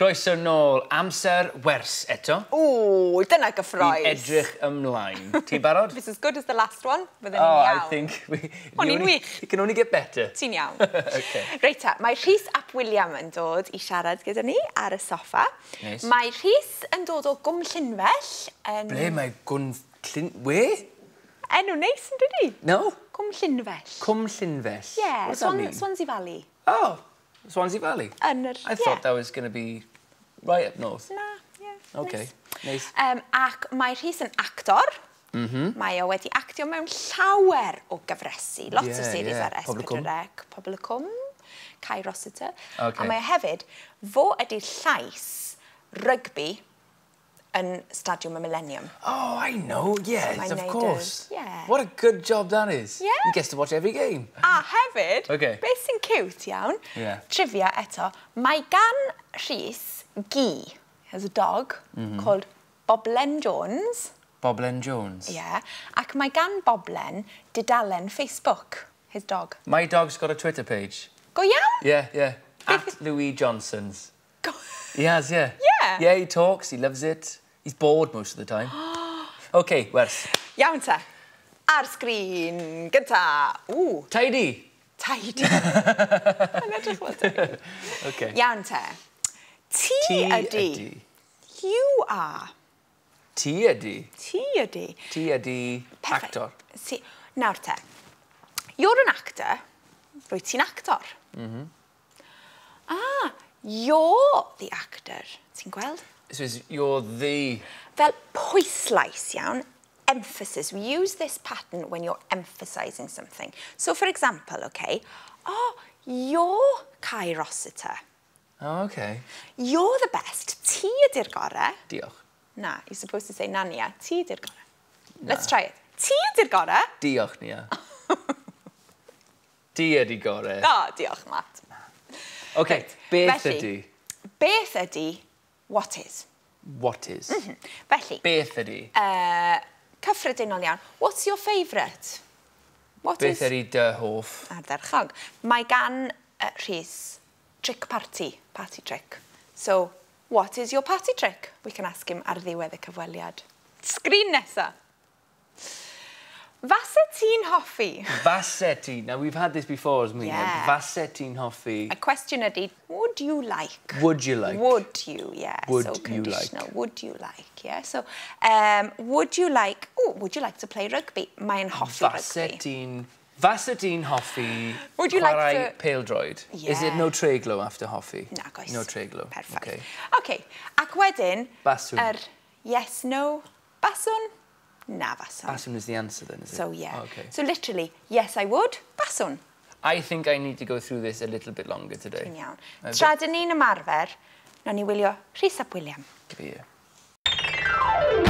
Croeso nôl, amser wers eto. Ww, dyna gyffrous. Fi'n edrych ymlaen. Ti'n barod? This is good as the last one. Fydden ni'n iawn. Oh, I think... O'n i'n wych. It can only get better. Ti'n iawn. Okay. Reit ta, mae Rhys ap William yn dod i siarad gyda ni ar y soffa. Nice. Mae Rhys yn dod o Gwm Llynfell. Yn... Ble mae Gwm Llyn... Where? Enw neis yn dydi? No. Cwm Llynfell. Cwm Llynfell? Yeah, What does that mean? Swansea Valley. Oh, Swansea Valley. Yn yr... I thought that was going to be right up north. Na, yeah. Okay, nice. Ac mae Rhys yn actor. Mae o wedi actio mewn llawer o gyfresi. Lots of series ar S4C, Pobl y Cwm, Kai Rossiter. Okay. A mae o hefyd, fo ydy'r llais rygbi yn Stadiwm y Millennium. Oh, I know, yes, So of mae'n neud course. Yeah. What a good job that is. Yeah. He gets to watch every game. A hefyd, Okay. beth sy'n cute iawn, Yeah. trivia eto, mae gan Rhys gi, has a dog, called Boblen Jones. Boblen Jones. Yeah. Ac mae gan Boblen dudalen Facebook, his dog. My dog's got a Twitter page. Go iawn? Yeah, yeah. At Louis Johnson's. Go He has, yeah. Yeah. Yeah, he talks, he loves it. He's bored most of the time. Okay, wers. Iawn te. Ar sgrin, gynta. Ww, Tidy. Tidy. Mae'n edrych fel tidy. Okay. Iawn te. Ti Ti ydi. ydi. You are. Ti ydi. Ti ydi. Ti ydi Perfect. actor. Si, nawr te. You're an actor. Rwyt ti'n actor. Ah, you're the actor. Ti'n gweld? So is you're the... Fel pwyslais iawn, emphasis. We use this pattern when you're emphasising something. So, for example, okay, oh, you're Kai Rossiter. Oh, okay. You're the best. Ti ydy'r gorau. Diolch. Na, you're supposed to say na, Nia. Ti ydy'r gorau. Let's try it. Ti ydy'r gorau. Diolch, Nia. Ti ydi gorau. O, diolch, Matt. Okay, Reit, beth felly- ydi? Beth ydy what is? What is? Felly, Beth ydi? Cyffredinol iawn. What's your favourite? What Beth is... ydi dy hoff? Ardderchog. Mae gan Rhys trick party, party trick. So, what is your party trick? We can ask him ar ddiwedd y cyfweliad. Sgrin nesa. Fase ti'n hoffi? Fase ti. Now, we've had this before, haven't we? Yeah. Fase ti'n hoffi. Y cwestiwn ydy, would you like? Would you like? Would you, yeah. Would so you conditional. like? Would you like, yeah. So, would you like, oh, would you like to play rugby? Mae'n hoffi Fase rugby. ti'n... Fase ti'n hoffi Would you like chwarae to- pêl-droed? Is it Yeah. no treiglo after hoffi? Nag oes. No treiglo. Perfect. Okay. Okay. Ac wedyn... Baswn. Yr yes, no, baswn, na faswn. Baswn is the answer then, is it? So, yeah. Oh, okay. So, literally, yes, I would, baswn. I think I need to go through this a little bit longer today. Ti'n iawn. A Tra dyn ni'n ymarfer, nawn ni wylio Rhys ap William. bit- Yeah.